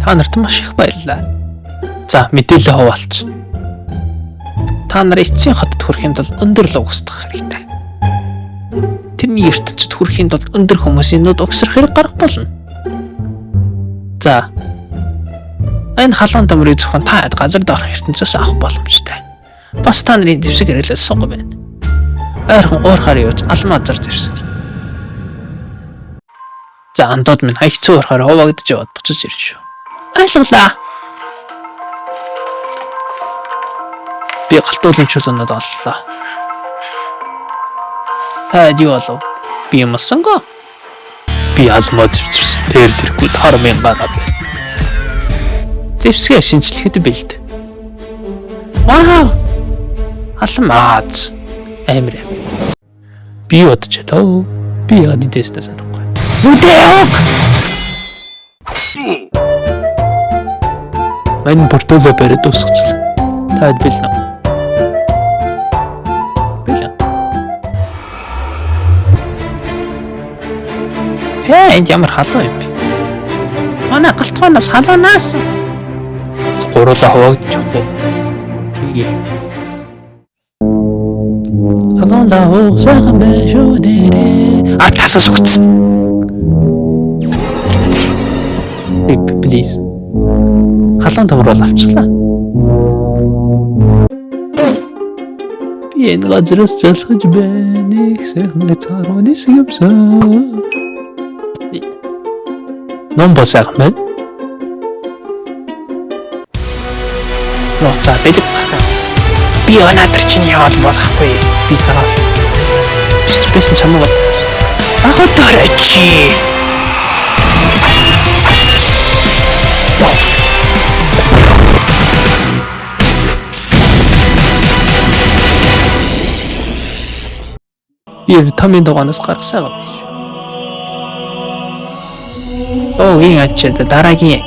Та нарт маш их баярлалаа. За, мэдээлэл хуваалц. Та нар эцсийн хотод хүрэхийн тулд өндөр луг устгах хэрэгтэй. Тэрний ертөнцид хүрэхийн тулд өндөр хүмүүсийн нүд угсрах хэрэг гарах болно. За. Энэ халуун төмрийг зөвхөн та газар доорх ертөнцөөс авах боломжтой. Бас та нарын зэвсэг хэрэглээс сунга байна. Ойрхон уурхаар явж алмазар зэвсэг. За, андууд минь хаягцсан уурхаар хуваагдаж яваад буцаж ирнэ шүү. Ойлголаа. Би галтуулын чулуунууд оллоо. Та юу болов? Би юм олсонгоо. Би алмаа зэвсэрсэн. Тэр тэрхүү тор мянгараа байна. Зэвсгээ шинчлэхэд бэлд. Вау! Алмаз. Амар юм. Би бодож чадав. Би яагаад идэстэй санахгүй. Нүдээ! Мань портоло бариад дуусгачлаа. Та бэлэн үү? Бэлэн. Хээ, энд ямар халуун юм бэ? Манай галтгоноос халуунаас. Гурлаа хуваагдчих уу? Тэгээ. Халуун лав сайхан байх шүү нэрээ. А тасаас өгцөн. Please. Халуун төмөр бол авчлаа. Би энэ газраас залхаж байна. Их сайхан цаарууны юмсан. Ном бол сайхан байна. Нууцаа бэлэг гарах. Би өнөөдөр чиний хоол болохгүй. Би загаал. Биш чамаг бол. Аготор чи. Би витамин дугаанаас гаргасан юм биш. Дуугийн ачаад дараагийн